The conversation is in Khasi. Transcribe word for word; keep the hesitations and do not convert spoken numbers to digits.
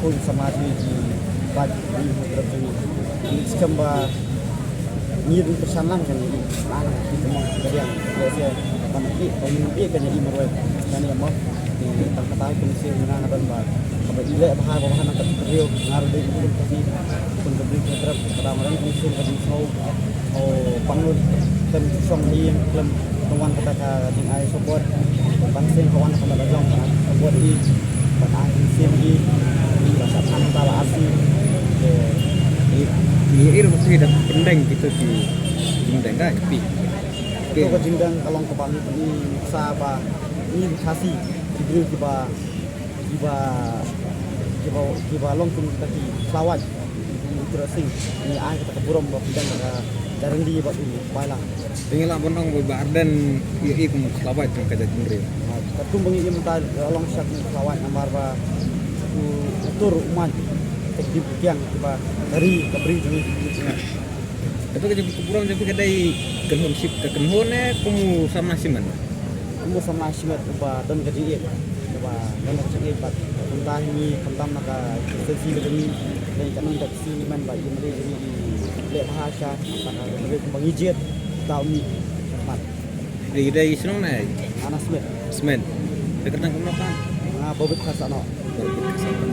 Khun samla jong ngi ki paid Bri Hynñiewtrep jong ngi. Ngi skhem ba ngi ruh pyrshang lang kane i, lang i kumno ka riang. Ïa se ban i, ban i kane i marwei. Kane mo. Te tang kata ka mynsiem nga nga don ba, ba i leh bha, ba bha na ka briew, nga ruh dei i khun ka Bri, khun ka Bri Hynñiewtrep, ka dang ren ka mynsiem ka jingsngew. O, pang lut, khlem shong ïing, khlem wan kata ka jingai support. Ban seng ka wan ka mat la jong ka support i. Ban ai mynsiem i. Ba sa than ta la asi. Te, i, i, i ruh phi da pyndeng kito ki jingdeng da, phi. Kito ka jingdeng ka long kaba ngi pyni sa ba ngi Khasi ki briew kiba, kiba, kiba, kiba long kum kita ki khlawait. Ngi tyrwa sing, ngi ai kata ka burom ba pyndeng ka jingdeng bad u Baila. Te ngi lah ban ong ba Bah Ardent ïa i kum khlawait jong ka jaitbynriew. Katkum ba ngi im ta long sha kum khlawait namar ba u, u tur u mait, te ki dei kiang kiba ka ri ka bri jong ngi. Te ka jingburom jong phi ka dei kynhun ship, ka kynhun ne kum u samla shimet? Kum u samla shimet uba don ka jingïeit, uba don ka jingïeit bad kumta hi ngi khamtam na ka constituency ka jong ngi, dei ka nang ka Sini man ba i mari i leh bha sha, ba ka mari kumba ngi jied, tau mi mat. Dei, dei i shnong na i? Ana Smith. Smith. Dei ka tang kumno ka? Nga Bobit Khasano. Bobit Khasano.